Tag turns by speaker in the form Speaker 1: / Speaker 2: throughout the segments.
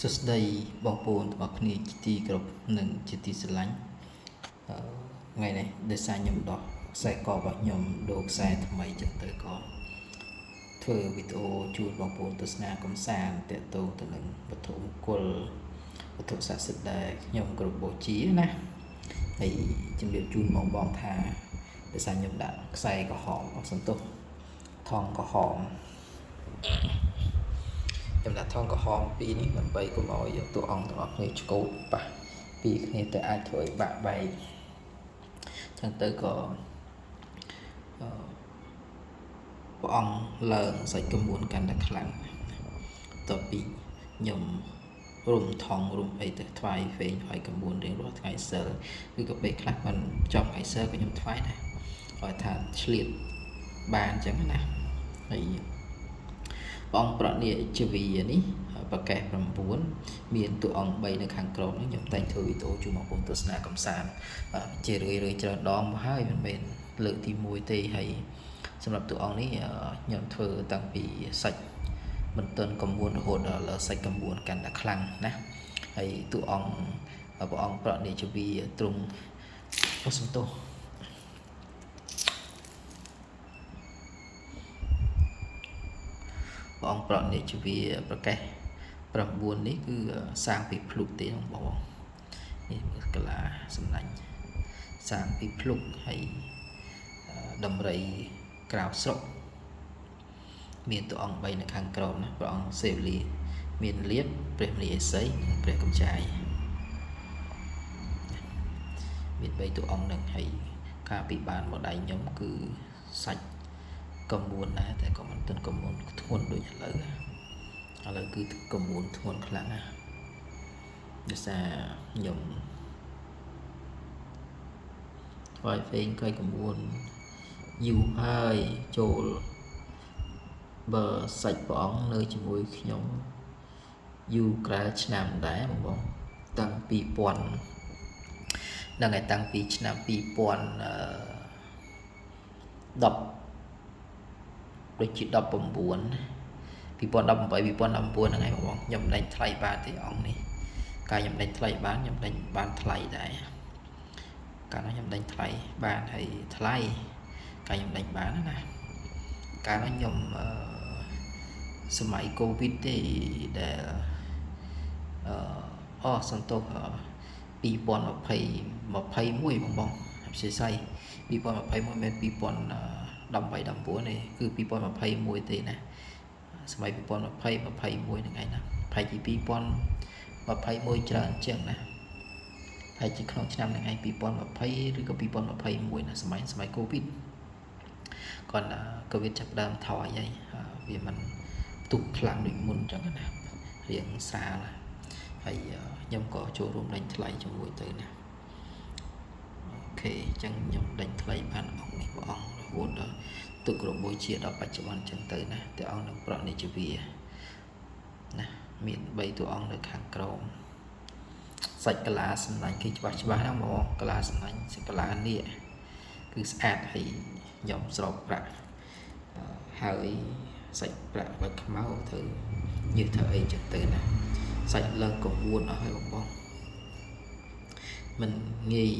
Speaker 1: សួស្តីបងប្អូនទាំងអស់គ្នាជាទីគោរពនិងជាទីស្រឡាញ់ថ្ងៃនេះដោយសារខ្ញុំដោះខ្សែករបស់ខ្ញុំដូរខ្សែថ្មីចឹងទៅក៏ធ្វើវីដេអូជូនបងប្អូនទស្សនាកំសាន្តទាក់ទងទៅនឹងវត្ថុមង្គលវត្ថុស័ក្តិសិទ្ធិដែលខ្ញុំគោរពបូជាណាហើយជំរាបជូនបងបងថាដោយសារខ្ញុំដាក់ខ្សែក្រហមអស់សន្ទុះថងក្រហមខ្ញុំដាក់ថងក្រហមពីរនេះដើម្បីកុំឲ្យតួអង្គទាំងអស់គ្នាឆ្កូតប៉ះពីគ្នាទៅអាចធ្វើឲ្យបាក់បែកចឹងទៅក៏ព្រះអង្គឡើងសាច់ក្មួនកាន់តែខ្លាំងតទៅពីខ្ញុំរុំថងរុំអីទៅថ្វាយវែងថ្វាយក្មួនរៀងរាល់ថ្ងៃសិលឬក៏ពេលខ្លះមិនចំថ្ងៃសិលក៏ខ្ញុំថ្វាយដែរគាត់ថាឆ្លៀតបានចឹងណាហើយព្រះអង្គប្រណិជាវីនេះប្រកេះ9មានតួអង្គ3នៅខាងក្រោមនេះខ្ញុំតែងធ្វើវីដេអូជូនបងប្អូនទស្សនាកំសាន្តជារឿយៗច្រើនដងមកហើយមិនមែនលើកទី1ទេហើយសម្រាប់តួអង្គនេះខ្ញុំធ្វើតាំងពីសាច់មិនទាន់កម្មួនរហូតដល់សាច់កម្មួនកាន់តែខ្លាំងណាហើយតួអង្គព្រះអង្គប្រណិជាវីទ្រង់អូសំទោសព្រះអង្គប្រណិជាវីប្រកេះ9នេះគឺសាងពីភ្លុកទេបងប្អូននេះមើលកាឡាសំណាញ់សាងពីភ្លុកហើយដំរីក្រៅស្រុកមានតួអង្គ3នៅខាងក្រោមណាព្រះអង្គសេវលីមានលៀបព្រះមនីអេសីនិងព្រះកំចាយមាន3តួអង្គនឹងហើយកាលពីបានមកដៃខ្ញុំគឺសាច់កម្មួនដែរតែក៏មិនទាន់កម្មួនធ្ងន់ដូចឥឡូវឥឡូវគឺកម្មួនធ្ងន់ខ្លាំងណាស់ដោយសារខ្ញុំថ្វាយផ្សេងកៃកម្មួនយូរហើយចូលបើសាច់ព្រះអង្គនៅជាមួយខ្ញុំយូរក្រែលឆ្នាំដែរបងបងតាំង2000ហ្នឹងហើយតាំងពីឆ្នាំ2010ដូចជា19 2018 2019ហ្នឹងហើយបងខ្ញុំដេញថ្លៃបានទេអង្គនេះកាលខ្ញុំដេញថ្លៃបានខ្ញុំដេញបានថ្លៃដែរកាលនោះខ្ញុំដេញថ្លៃបានហើយថ្លៃកាលខ្ញុំដេញបានណាកាលនោះខ្ញុំសម័យកូវីដទេដែលអសន្ទុះ2020 21បងបងអព្យាស្រ័យ2021មិន2018 19ទេគឺ2021ទេណាសម័យ2020 21ហ្នឹងឯងណាប្រហែលជា2021ច្រើនជាងណាប្រហែលជាក្នុងឆ្នាំហ្នឹងឯង2020ឬក៏2021ណាសម័យកូវីដគាត់កូវីដចាប់ដើមថយហើយវាមិនផ្ទុះខ្លាំងដូចមុនអញ្ចឹងណារៀងស្រាលហើយខ្ញុំក៏ចូលរួមដេញថ្លៃជាមួយទៅណាអូខេអញ្ចឹងខ្ញុំដេញថ្លៃបានអង្គនេះព្រះអង្គរហូតដល់ទុករបួជាដល់បច្ចុប្បន្នអញ្ចឹងទៅណាតែអង្គនឹងប្រណិជាវីណាមាន3តួអង្គនៅខាងក្រោមសាច់កាឡាសំណាញ់គេច្បាស់ច្បាស់ណាបងកាឡាសំណាញ់សាច់កាឡានេះគឺស្អាតហើយខ្ញុំស្រោបប្រាក់ហើយសាច់ប្រាក់បាច់ខ្មៅធ្វើញើសធ្វើអីចឹងទៅណាសាច់ឡើងកម្មួនអស់ហើយបងបងមិនងាយ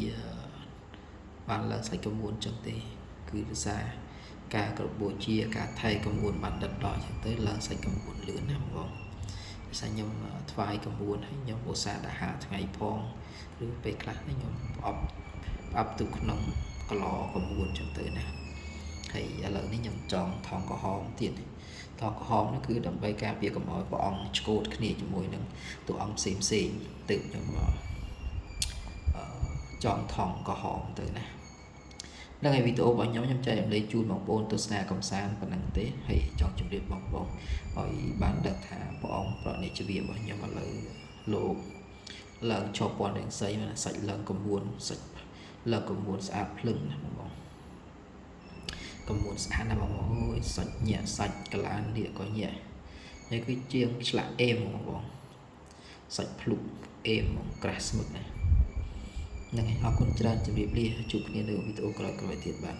Speaker 1: បានឡើងសាច់កម្មួនចឹងទេគឺដោយសារការក្របួជាការថែកម្មួនបានដិតដល់ចឹងទៅឡើងសាច់កម្មួនលឿនណាបងបងដោយសារខ្ញុំថ្វាយកម្មួនហើយខ្ញុំឧស្សាហ៍ដាក់ហាថ្ងៃផងឬពេលខ្លះខ្ញុំផ្អប់ទុកក្នុងកឡកម្មួនចឹងទៅណាហើយឥឡូវនេះខ្ញុំចង់ថងក្រហមទៀតថងក្រហមនេះគឺដើម្បីការពារកុំឲ្យព្រះអង្គឆ្កូតគ្នាជាមួយនឹងតួអង្គផ្សេងផ្សេងទើបខ្ញុំចង់ថងក្រហមទៅណានឹងឯវីដេអូរបស់ខ្ញុំខ្ញុំចែករំលែកជូនបងប្អូនទស្សនាកំសាន្តប៉ុណ្ណឹងទេហើយចង់ជម្រាបបងប្អូនឲ្យបានដឹងថាព្រះអង្គប្រណិជាវីរបស់ខ្ញុំឥឡូវលោកឡើងឈប់ពណ៌រាងសីសាច់ឡើងកម្មួនសាច់ឡើងកម្មួនស្អាតភ្លឹងណាបងប្អូនកម្មួនស្អាតណាបងប្អូនអូយសាច់ញាក់សាច់កាឡានេះក៏ញាក់នេះគឺជាងឆ្លាក់អេមបងប្អូនសាច់ភ្លុកអេមហ្មងក្រាស់ស្មឹកណាហ្នឹងហើយអរគុណច្រើនជម្រាបលាជួបគ្នានៅវីដេអូក្រោយៗទៀតបាទ